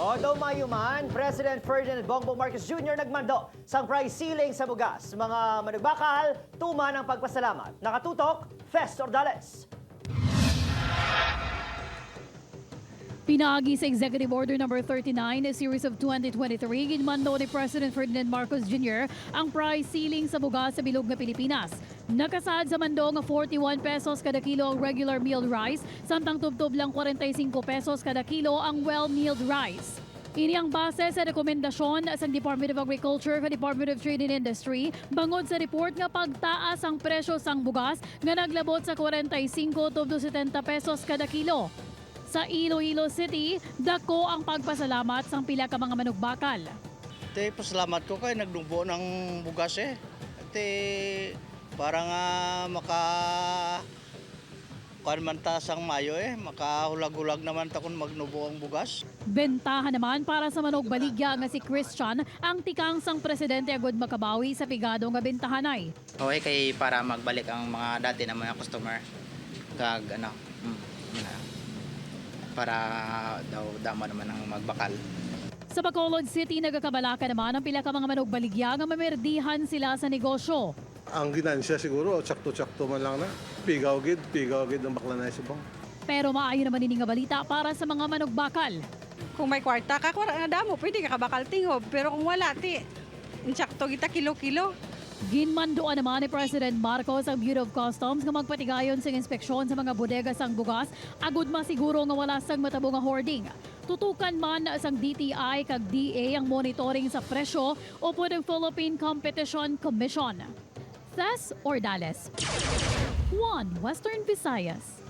Todo mayuman, President Ferdinand Bongbong Marcos Jr. nagmando sang price ceiling sa bugas. Mga manugbakal, tuman ang pagpasalamat. Nakatutok, Fest Ordales. Pinaagi sa Executive Order Number 39, a series of 2023, ginmando ni President Ferdinand Marcos Jr. ang price ceiling sa bugas sa bilog nga Pilipinas. Nakasaad sa mando nga 41 pesos kada kilo ang regular milled rice, samtang tubtob lang 45 pesos kada kilo ang well-milled rice. Ini ang base sa rekomendasyon sa Department of Agriculture at Department of Trade and Industry bangod sa report nga pagtaas ang presyo sang bugas nga naglabot sa 45 to 70 pesos kada kilo. Sa Iloilo City, dako ang pagpasalamat sang pila ka mga manugbakal. Te, pasalamat ko kay nagnubo ng bugas eh. Te, para nga maka kuan man ta sang Mayo eh, makahulag-hulag naman ta kung magnubo ang bugas. Bentahan naman para sa manog baligya nga si Christian ang tikang sang presidente agud makabawi sa pigado nga bentahanay. Okay kay para magbalik ang mga dati na mga customer kag ano yun na. Para daw damo naman ang magbakal. Sa Bacolod City, nagakabalaka naman ang pila ka mga manog baligya nga mamerdihan sila sa negosyo. Ang ginansya siguro, tsakto-tsakto man lang na. Pigaw gid ang bakla na subong. Pero maayo naman ini nga balita para sa mga manugbakal. Kung may kwarta ka, kwara nga damo, pwede ka kabakal tingob. Pero kung wala, ti, insakto kita kilo-kilo. Ginmanduan naman ni President Marcos ang Bureau of Customs nga magpatigayon sa inspeksyon sa mga bodega sang bugas agud masiguro nga wala sang matabo nga hoarding. Tutukan man sang DTI kag DA ang monitoring sa presyo upod ang Philippine Competition Commission. Tess Ordales, 1 Western Visayas.